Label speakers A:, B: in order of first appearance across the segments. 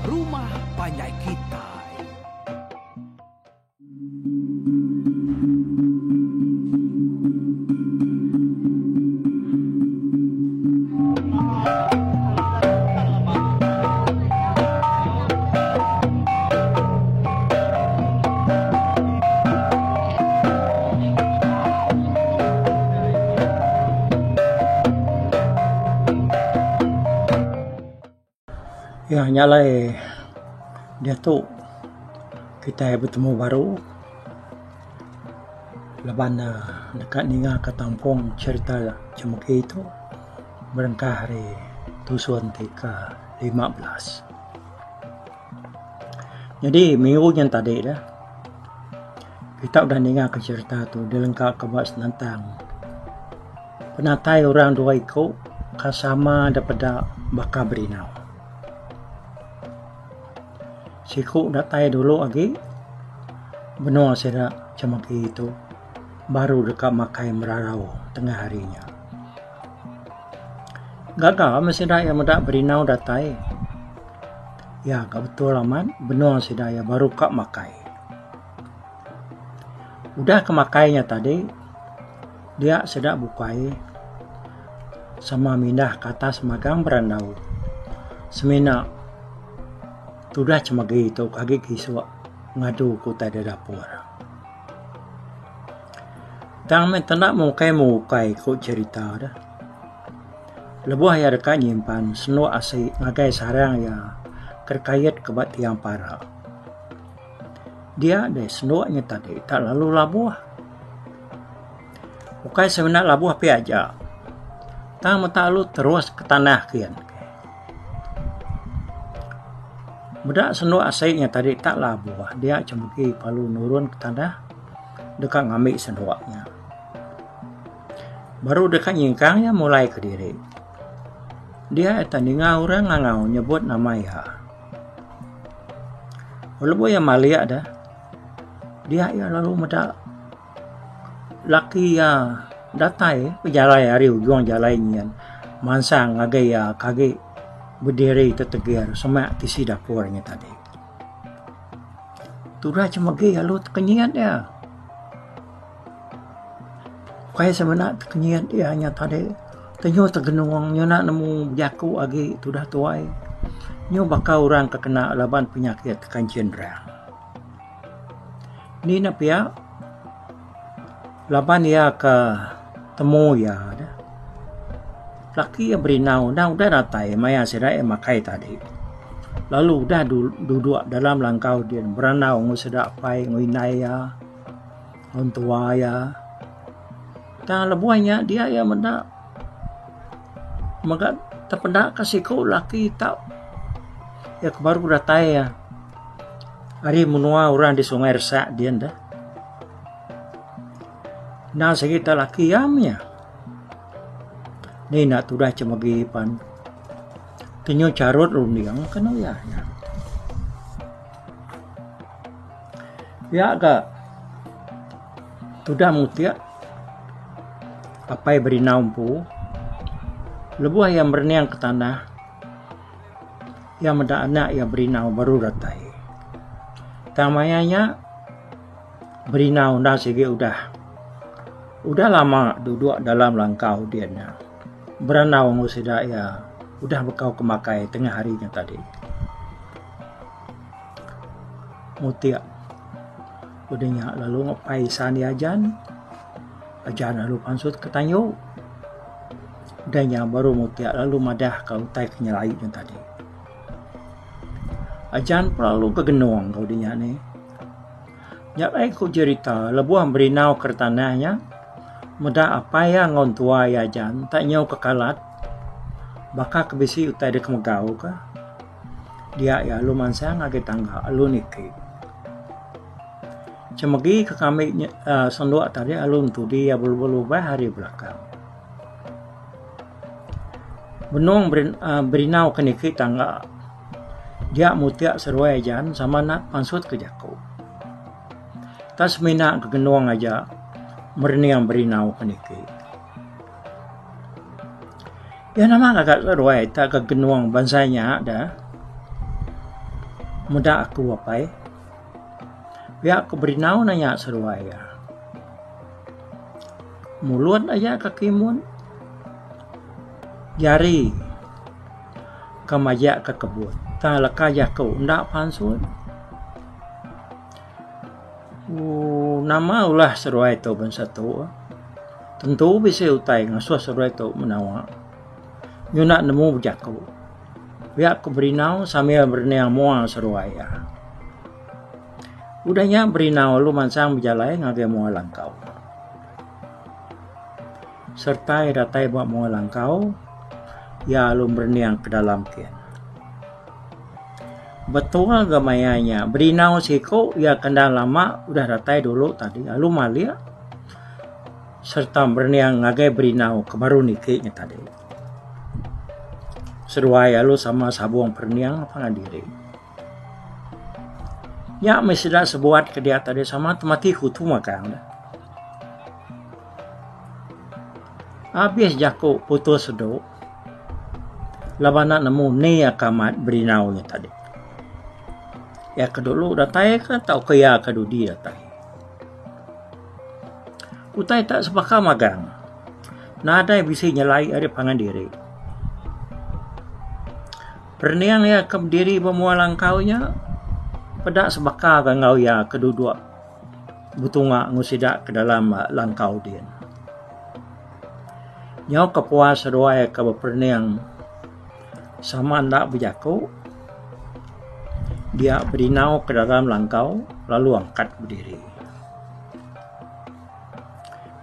A: Rumah Panjai Kitai.
B: Iya nya alai diatu kitai betemu baru laban ne deka ninga ka tampung cherita Chemegi tu berengkah ari tusun ti ke 15. Nyadi minggu nyen tadi ne kita udah ninga ka cherita tu dilengka ka ba senentang penatai orang dua iku ka sama da peda baka berinau. Siku datai dulu agi menua sida Chemegi tu baru deka makai merarau tengah hari nya. Gaga meh sida iya meda berinau datai. Iya ga betul amat benung sida iya baru ka makai. Udah ke makai nya tadi dia sida bukai sama mindah ke atas magang berandau semina tudah chemegi tu ke agi kisuk ngadu ke utai da dapur. Tang meh tenda mukai mukai ku cherita deh. Lebuh iya deka nyimpan senduk asi ngagai sarang iya ke dikait ke ba tiang para. Dia deh senduk nya tadi tak lalu labuh. Ukai semina labuh pia aja tang meta lalu terus ke tanah kian. Meda senduk asi nya tadi tak labuh dia chemegi lalu nurun ke tanah deka ngambi senduk nya. Baru deka nyingkang iya mulai kediri. Dia ita ninga orang ngangau nyebut nama iya. Lebuh iya malik deh, dia iya lalu meda laki iya datai bejalai ari ujung jalai nyin mansang ngagai iya ke agi bediri tetegir semak tisi dapur nya tadi. Tudah chemegi lalu tekenyit iya. Ukai semina tekenyit iya nya tadi tenyu tegenung nyu enda nemu bejaku agi tudah tuai nyu baka orang ke kena laban penyakit kanchin rang. Ni ne pia laban iya ke temu iya deh laki iya berinau endang udah datai maya sida iya makai tadi lalu udah duduk dalam langkau din berandau enggau sida apai enggau indai iya. Entua iya. Tang lebuh nya dia iya meda mega tepeda ka siku laki tau iya ke baru datai iya ari menua orang di Sungai Resak din deh. Endang sigi te laki iya meh iya. Ni enda tudah chemegi pan tenyu charut runding kenu iya nya. Pia ga tudah mutik apai berinau empu lebuh iya merening ke tanah iya meda anak iya berinau baru datai. Tang maya nya berinau enda sigi udah udah lama duduk dalam langkau din nya berandau enggau sida iya udah bekau ke makai tengah hari nya tadi. Mutik udah nya lalu ngepai isan iya ajan, ajan lalu pansut ke tanju. Udah nya baru mutik lalu madah ka utai ke nyelai nya tadi. Ajan pun lalu gegenung ka udah nya nih. Nya alai ku jerita lebuh berinau ke tanah nya meda apai iya enggau entua iya ajan tak nyau kekalat baka ke bisi utai deka megau ka. Dia iya lalu mansang ngagai tangga lalu niki. Chemegi ke kami uhh senduk tadi lalu entudi iya belubah-lubah ari belakang. Benung uhh berinau ke niki tangga dia mutik seruai ajan sama enda pansut ke jaku. Tang semina gegenung aja merening berinau ke niki. Iya nama ngaga seduai tak ke genung bansa nya da. Meda aku apai. Pia ku Berinau nanya seduai iya. Mulut aja kaki mun. Jari ke majak ke kebut tang leka jaku enda pansut. Ooh nama ulah seduai tu bansa tu. Tentu bisi utai ngasuh seduai tu menawa. Nyuna nemu bejaku. Pia ku Berinau sambil berening mua seduai iya. Udah nya Berinau lalu mansang bejalai ngagai mua langkau. Sereta iya datai ba mua langkau, iya lalu merening ke dalam kin. Betul ga maya nya Berinau siku iya ke enda lama udah datai dulu tadi lalu malik sereta merening ngagai Berinau ke baru niki nya tadi. Seduai lalu sama sabung perening pangan diri. Nya meh sida sebuat ke dia tadi sama temati kutu magang ne. Abis jaku putus sedu laban enda nemu ni aka amat Berinau nya tadi. Iya ke dulu datai ka tauka iya ke dudi datai. Utai tak sebaka magang. Nadai bisi nyelai ari pangan diri. Perening iya ke bediri ba mua langkau nya peda sebaka ga enggau iya ke duduk betunga enggau sida ke dalam langkau din. Nyau ke puas seduai ke beperening sama enda bejaku dia berinau ke dalam langkau lalu angkat bediri.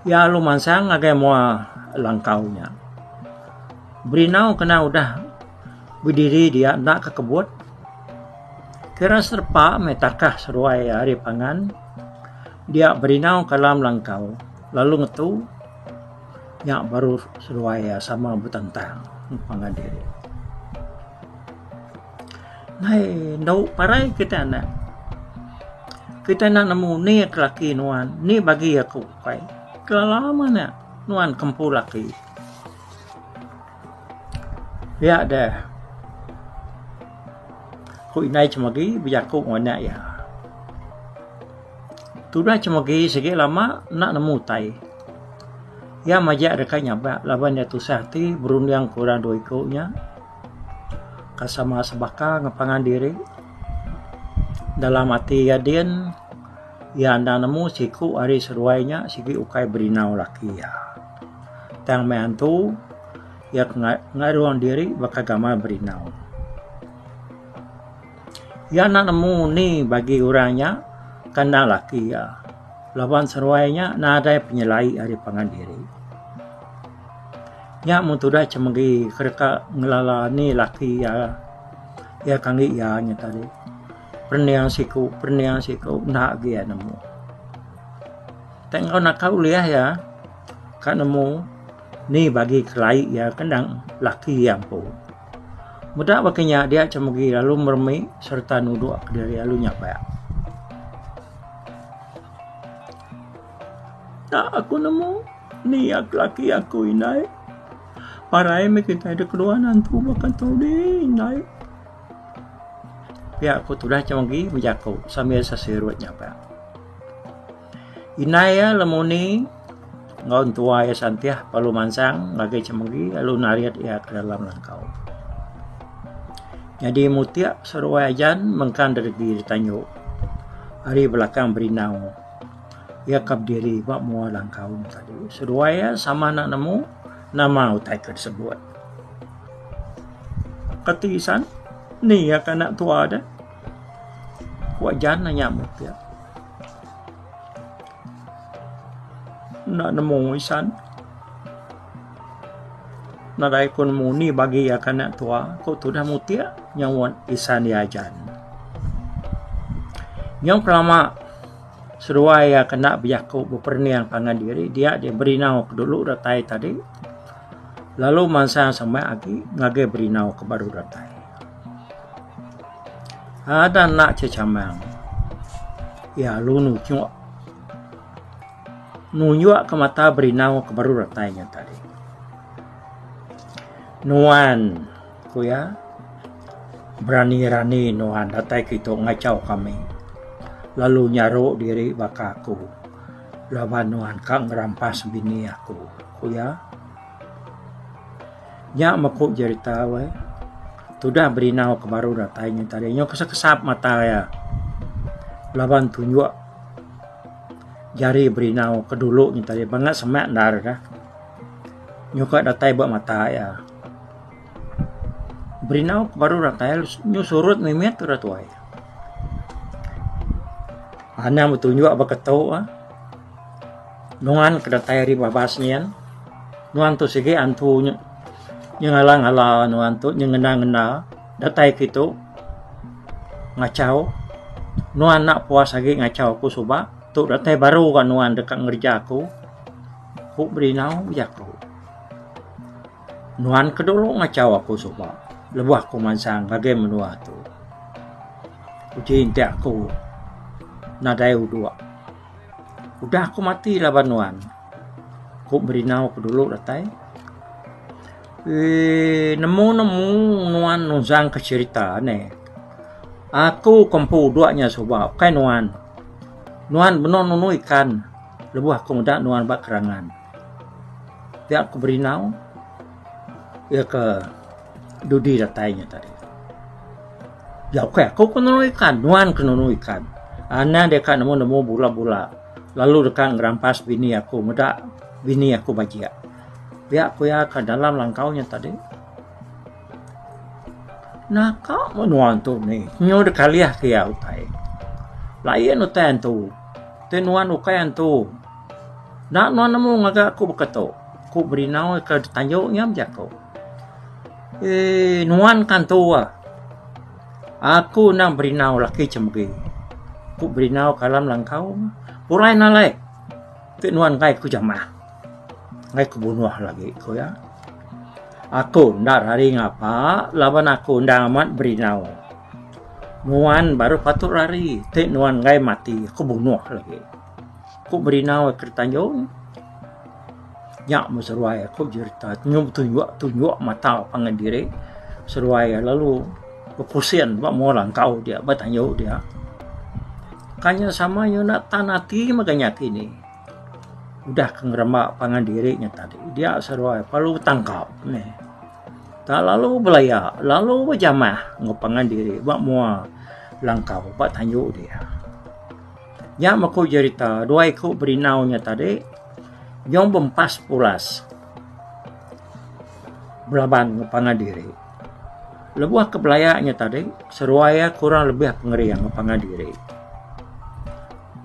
B: Iya lalu mansang ngagai mua langkau nya. Berinau kena udah bediri dia enda ke kebut. Kira serepa meh takah seduai ari pangan dia berinau ke dalam langkau lalu ngetu nya baru seduai iya sama betentang pangan diri. Nai endu parai kitai anak. Kitai enda nemu ni ke laki nuan, ni bagi aku ukai. Kelala meh anak nuan ke empu laki. Pia deh ku indai chemegi bejaku enggau anak iya. Tudah chemegi sigi lama enda nemu utai. Iya majak deka nyabak laban iya tusah ati berunding ke orang dua iku nya. Ka sama sebaka enggau pangan diri dalam ati iya din iya enda nemu siku ari seduai nya sigi ukai berinau laki iya. Tang meh antu iya ke ngarung diri baka gamal berinau. Iya enda nemu ni bagi orang nya kandang laki iya laban seduai nya nadai penyelai ari pangan diri. Nya mun tudah chemegi ke deka ngelala ni laki iya, iya ke anggi iya nya tadi. Perening siku, perening siku enda agi iya nemu. Tai enggau naka ulih iya ka nemu ni bagi kelai iya ke endang laki iya empu. Meda baka nya dia chemegi lalu meremi sereta nudok kediri lalu nyabak. Tak aku nemu ni ak laki aku indai. Parai meh kitai da keduan antu baka tu dih indai. Pia ku tudah chemegi bejaku sambil sesirut nyabak. Indai iya lemuni enggau entua iya santih perlu mansang ngagai chemegi lalu narit iya ke dalam langkau. Nyadi mutik seruai ajan mengkang deregi ditanju ari belakang berinau. Iya ka bediri ba mua langkau nya tadi. Seduai iya sama enda nemu nama utai ke disebut. Kati isan ni iya ka anak tua deh. Ku ajan nanya mutik. Enda nemu isan. Nadai ku nemu ni bagi iya ka anak tua ku tudah mutik nyaut isan iya ajan. Nyau kelama. Seduai iya kena bejaku beperening pangan diri dia deh berinau ke dulu datai tadi lalu mansang semak agi ngagai berinau ke baru datai. Ada enda chechamang iya lalu nunjuk nunjuk ke mata berinau ke baru datai nya tadi. Nuan ku iya. Berani-rani nuan datai kitu ngachau kami lalu nyaru diri baka aku laban nuan ka ngerampas bini aku, ku iya. Nya meku jerita weh. Tudah berinau ke baru datai nya tadi nyau kesap-kesap mata iya laban tunjuk jari berinau ke dulu nya tadi bangat semak endar ka. Nyuka datai ba mata iya. Berinau ke baru datai nyu surut mimit tudah tuai. Anang betunjuk ba ketu ah. Nuan ke datai ari babas nyin. Nuan tu sigi antu nyengala-ngala nuan tu nyengenda-ngenda datai kitu ngachau. Nuan enda puas agi ngachau aku suba tu datai baru ga nuan deka ngereja aku. Ku Berinau bejaku. Nuan ke dulu ngachau aku suba lebuh aku mansang ngagai menua tu. Uji enti aku nadai udok. Udah aku mati laban nuan. Ku Berinau ke dulu datai. Eii nemu nemu nuan nusang ke cherita neh. Aku ke empu udok nya suba ukai nuan. Nuan benung nunu ikan lebuh aku meda nuan ba kerangan. Pia ku Berinau iya ke dudi datai nya tadi. Ya ukai aku ke nunu ikan, nuan ke nunu ikan. Anang deka nemu nemu bula bula lalu deka ngerampas bini aku meda bini aku bajik. Pia ku iya ke dalam langkau nya tadi. Naka meh nuan tu nih nyu deka alih ke iya utai. Lain utai antu ti nuan ukai antu. Enda nuan nemu ngaga aku baka tu, ku Berinau ke ditanju nya bejaku. Eii nuan ka antu ah. Aku endang Berinau laki chemegi, ku Berinau ke alam langkau. Pulai nalai ti nuan enggai ku jamah, enggai ku bunuh lagi, ku iya. Aku enda rari ngapa laban aku endang amat Berinau. Nuan baru patut rari ti nuan enggai mati aku bunuh lagi. Ku Berinau ke Tanjung nya meh seruai aku jerita nyum tunjuk tunjuk mata pangan diri seruai lalu bepusin ba mua langkau dia ba tanju dia. Kan nya sama nyuna tan ati mega nya kini udah ke ngeremba pangan diri nya tadi dia seruai perlu betangkap meh. Tak lalu belaya lalu bejamah enggau pangan diri ba mua langkau ba tanju dia. Nya meh ku jerita dua iku berinau nya tadi nyau bempas pulas belaban enggau pangan diri. Lebuh ke belaya nya tadi seruai iya kurang lebih pengering enggau pangan diri.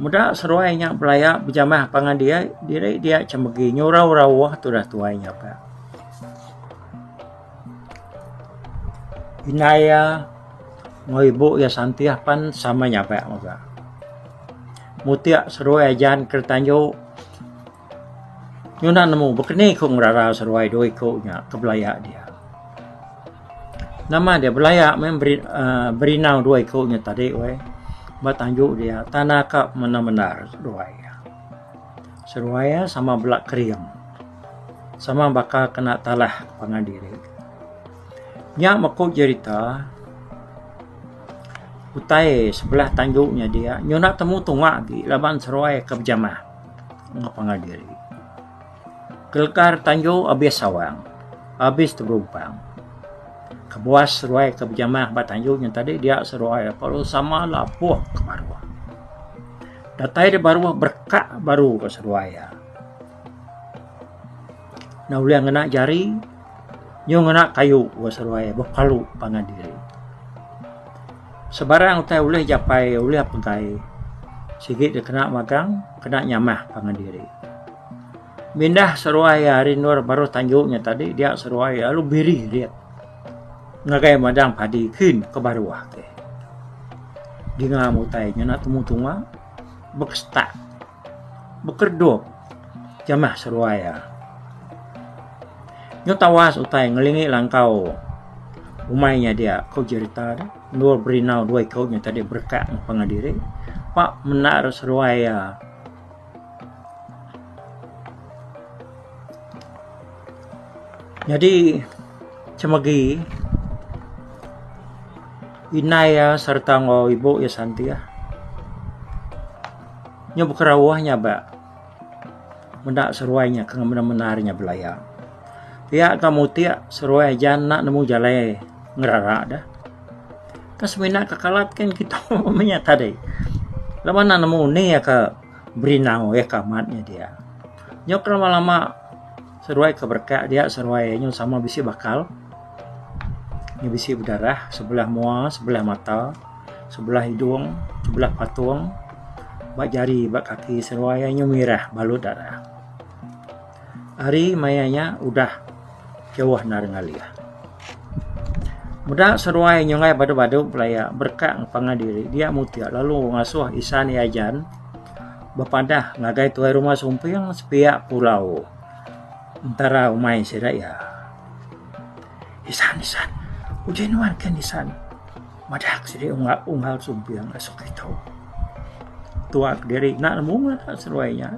B: Meda seruai nya belaya bejamah pangan diri dia chemegi nyurau rauh tudah tuai nya pia. Indai iya enggau ibu iya Santih pan sama nyabak mega. Mutik seduai ajan ke tanju nyunan nemu bekeni ku ngerara seduai dua iku nya ke belaya dia. Nama dia belaya meh uhh berinau dua iku nya tadi weh ba tanju dia tanda ka mendar mendar seduai iya. Seduai iya sama bela kering sama baka kena talah pangan diri. Nya meku jerita utai sebelah tanju nya dia nyuna temu tunga agi laban seruai ke bejamah enggau pangan diri. Kelekar tanju abis sawang abis teberumpang. Kebuah seruai ke bejamah ba tanju nya tadi dia seruai perlu sama lapuh ke baruh. Datai da baruh berekak baru ka seduai iya. Enda ulih ngena jari nyu ngena kayu ba seduai bepalu pangan diri. Sebarang utai ulih japai ulih pegai sigi dikena magang kena nyamah pangan diri. Mindah seduai iya ari endur baruh tanju nya tadi dia seduai iya lalu biri rit ngagai madang padi kin ke baruh agi. Dinga utai ngena temu tunga bekesetak bekeredup jamah seduai iya. Nyau tawas utai ngelingi langkau umai nya dia ku jerita ne endur berinau dua iku nya tadi berekak pangan diri pak mendar seduai iya. Nyadi chemegi. Indai iya sereta enggau ibu iya Santih. Nyau bekerauh nya ba meda seruai nya ke mendar-mendar nya belaya. Pia ka mutik seruai aja enda nemu jalai ngerara deh. Ka semina ka kalat kin kitu meh nya tadi. Laban enda nemu ni iya ka berinau iya ka amat nya dia. Nyau ke lama-lama seruai ke berekak dia seruai nyau sama bisi bakal. Nyau bisi bedarah sebelah mua sebelah mata sebelah idung sebelah patung ba jari ba kaki seruai nyau mirah balut darah. Hari maya nya udah jauh endar ngalih. Meda seruai nyunggai badu-badu belaya berekak pangan diri dia mutik lalu ngasuh isan iya ajan bepadah ngagai tuai rumah sumping sepiak pulau entara umai sida iya. Isan isan uji nuan ken isan madah ke sidi unggal sumping asuh kitu. Tua kediri enda nemu ngaga seduai nya.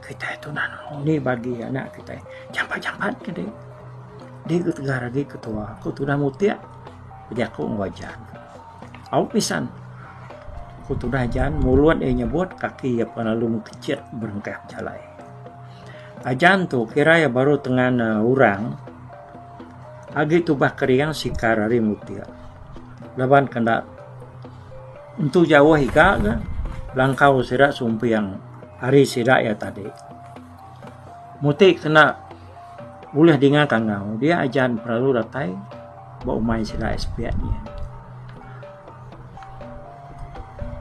B: Kitai tu enda nemu ni bagi anak kitai jampat jampat ke deh. Deh ke tegar agi ketua ku tudah mutik bejaku enggau ajan. Au pisan ku tudah ajan mulut iya nyebut kaki iya pun lalu mekechit berengkah bejalai. Ajan tu kira iya baru tengan orang agi tubah kering sikar ari mutik laban ke enda entu jauh iga ga langkau sida sumping ari sida iya tadi. Mutik kena ulih dinga kangau dia ajan perlu datai ba umai sida sepiak nyin.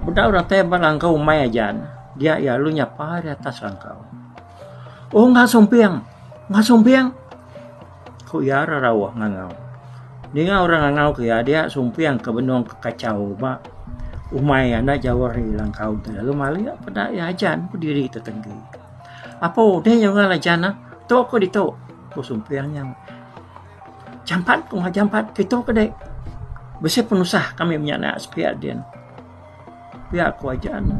B: Bedau datai ba langkau umai ajan dia iya lalu nyapa ari atas langkau. Oh enggau sumping, enggau sumping ku iya rerauh ngangau. Ninga orang ngangau ke iya dia sumping ke benung ke kachau ba umai enda jauh ari langkau tu lalu malik peda iya ajan bediri tetenggi. Apo deh nyungah ajan ah tu aku ditu ku sumping nya. Jampat ku jampat kitu ke deh bisi penusah kami menyanak sepiak din. Pia ku ajan.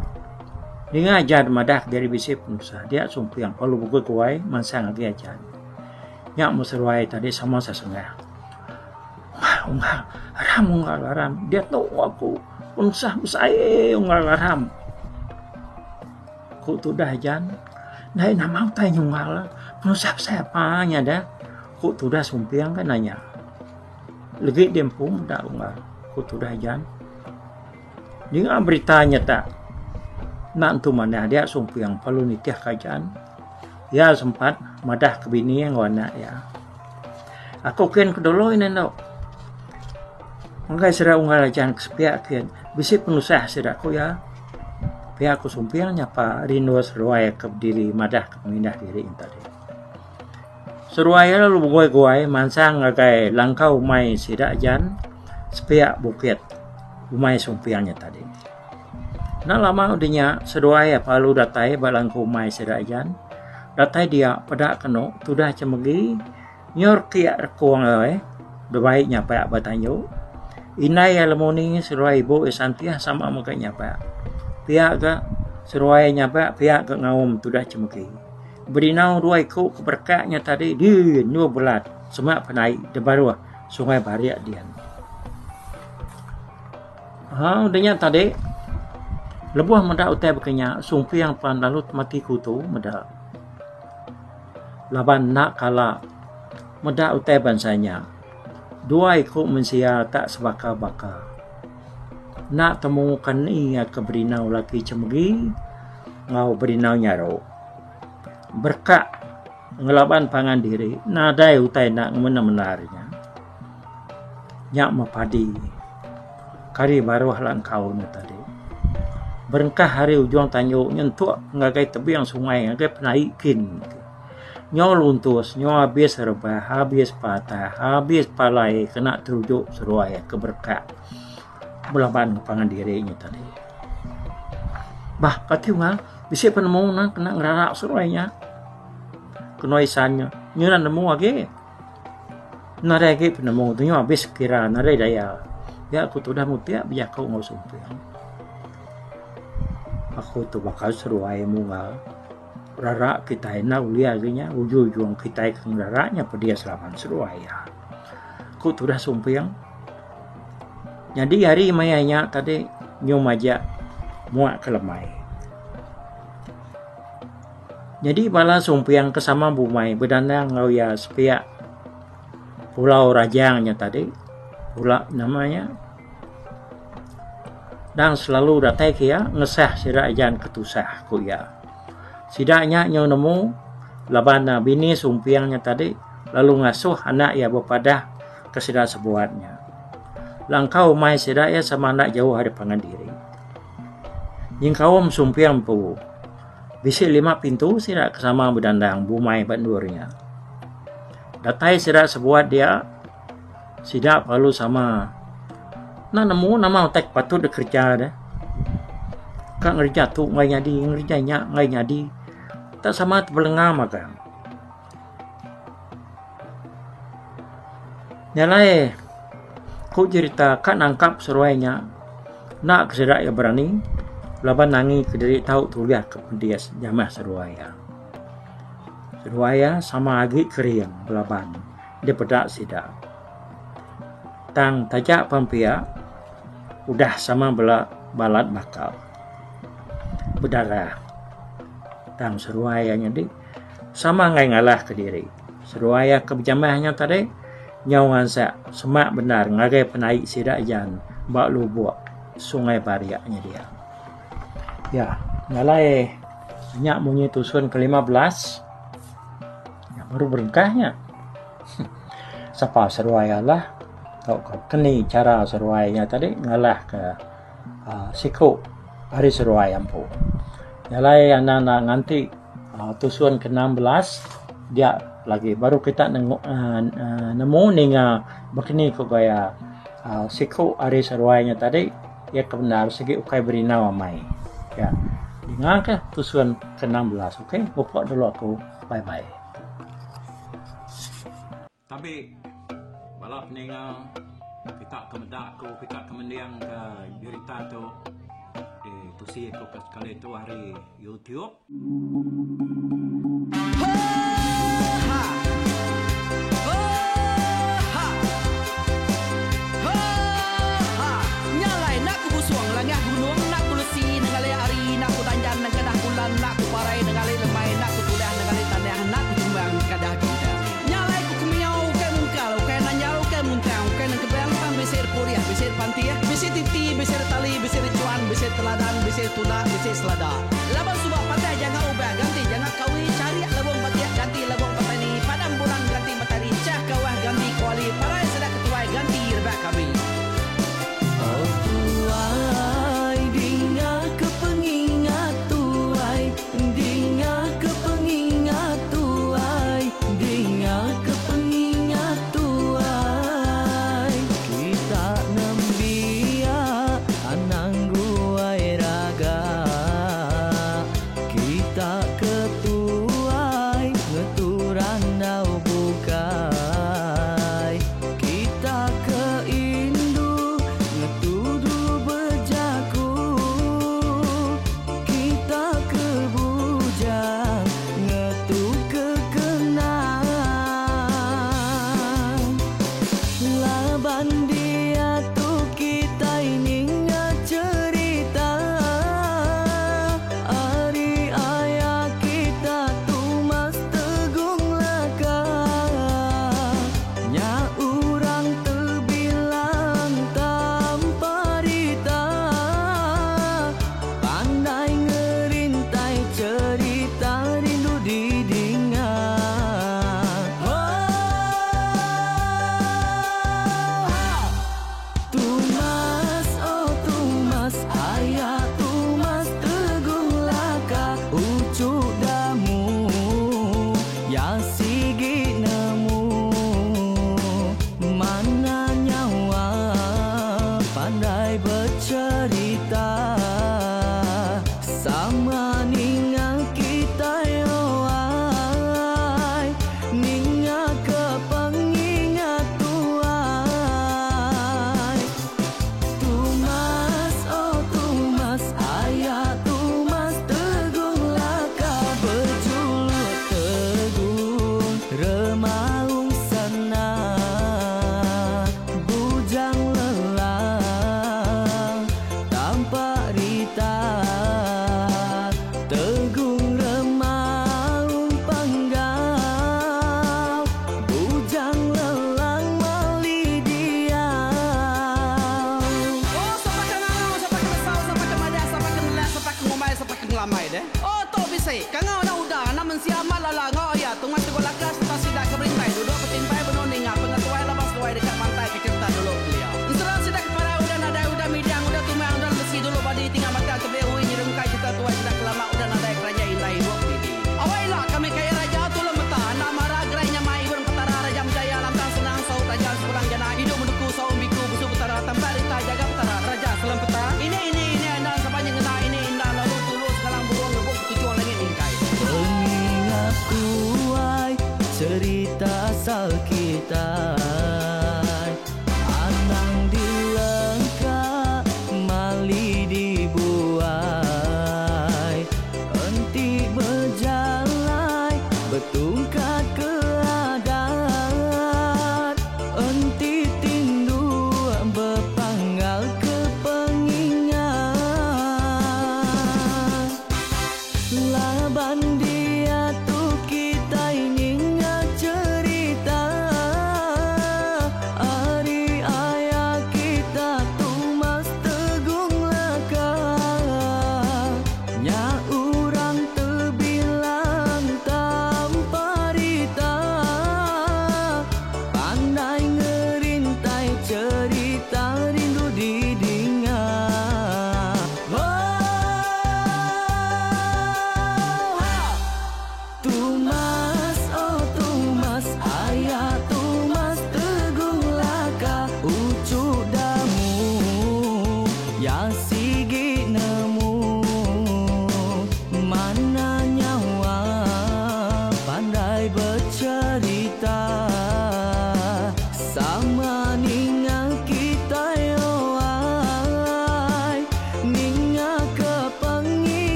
B: Ninga ajan madah diri bisi penusah dia sumping lalu begui guai mansang agi ajan. Nya meh seruai tadi sama sesengah. Unggal unggal aram unggal aram diatu aku penusah besai unggal aram. Ku tudah ajan ndai nama utai nyunggal penusah besai apa nya deh ku tudah sumping ka nanya. Legi dia empu meda unggal ku tudah ajan. Ninga berita nya tak enda entu manah dia sumping perlu nitih kerajaan. Iya sempat madah ke bini enggau anak iya. Aku kin ke dulu ine endo. Enggai sida unggal ajan ke sepiak kin bisi penusah sida ku iya. Pia ku sumping nyapa rindu seduai ke bediri madah ke pemindah diri nya tadi. Seduai iya lalu beguai-guai mansang ngagai langkau umai sida ajan sepiak bukit umai sumping nya tadi. Enda lama udah nya seduai iya lalu datai ba langkau umai sida ajan. Datai dia peda kenu tudah chemegi nyur kiak rekung alai bebai nyabak ba tanju. Indai iya lemuni seduai ibu iya santih sama mega nyabak. Pia ga seduai nyabak pia ga ngaum tudah chemegi. Berinau dua iku ke berekak nya tadi di endur belat semak penai da baruh Sungai Barik dian. Ha udah nya tadi lebuh meda utai baka nya Sumping pan lalu mati kutu meda laban enda kala meda utai bansa nya. Dua iku mensia tak sebaka-baka. Enda temu ke ni iya ke berinau laki chemegi enggau berinau nyaru. Berekak ngelaban pangan diri nadai utai enda ngemendar-mendar nya. Nya meh padi kari baruh langkau ne tadi. Berengkah ari ujung tanju nyentuk ngagai tebing sungai ngagai penai kin. Nyau luntus, nyau abis rebah, abis patah, abis palai kena terujuk seduai ke berekak belaban pangan diri nya tadi. Bah kati unggal bisi penemu ne kena ngerarak seduai nya. Kenu isan nya, nya nemu agi. Nadai agi penemu tu nyau abis kira nadai daya. Pia ku tudah mutik bejaku enggau sumping. Aku tu bakal seduai munggal. Rara kitai enda ulih agi nya ujung-ujung kitai ke ngerara nya pedis laban seduai iya. Ku tudah Sumping. Nyadi hari maya nya tadi nyu majak muak ke lemai. Nyadi bala sumping ke sama bumai bedandang enggau iya sepiak Pulau Rajang nya tadi pula nama nya dang selalu datai ke iya ngesah sida ajan ke tusah ku iya. Sida nya nyau nemu laban bini sumping nya tadi lalu ngasuh anak iya bepadah ke sida sebuat nya. Langkau umai sida iya sama enda jauh ari pangan diri. Nyengkaum sumping empu bisi lima pintu sida ke sama bedandang bumai ba endur nya. Datai sida sebuat dia sida perlu sama enda nemu nama utai ke patut dek kereja deh. Ka ngereja tu enggai nyadi ngereja nya enggai nyadi tak sama tebelenga magang. Nya alai ku jerita ka nangkap seruai nya enda ke sida iya berani laban nangi kediri tau tulih ke pedis jamah seruai iya. Seduai iya sama agi kering belaban dipeda sida. Tang taja pan pia udah sama bela balat baka bedarah. Tang seduai iya nyadi sama enggai ngalahka diri. Seduai iya ke bejamah nya tadi nyau ngansak semak bendar ngagai penaik sida jan ba lubok Sungai Barik nya dia. Ya, nya alai nya munyi tusun ke 15 nya baru berengkah nya. Sapa seruai alah tauka keni chara seruai nya tadi ngalah ke uhh siku ari seruai empu. Nya alai anang enda nganti uhh tusun ke 16 dia lagi baru kita nengu uhh nemu ninga bekeni ku gaya uhh siku ari seruai nya tadi. Iya ke bendar sigi ukai berinau amai. Ya. Dinga ke tusun ke 16 ok. Bepok dulu aku. Bye bye. Tabi bala peninga kita ke meda aku kita ke mending ke jerita tu di tusi aku ke sekali tu ari YouTube.
A: Laban suba patah janga ubah ganti janga kawi charik lebong batik ganti lebong petani padam bulan ganti matari chah kawah ganti kuali parai sida ketuai ganti rebak kami.
C: Oh tuai dinga ke pengingat tuai dinga ke pengingat tuai dinga ke pengingat tuai kita nembiak anang guai raga kita ke tuai ngetu randau bukai kita ke indu ngetu dulu bejaku kita ke bujang ngetu ke kenang laban diatu.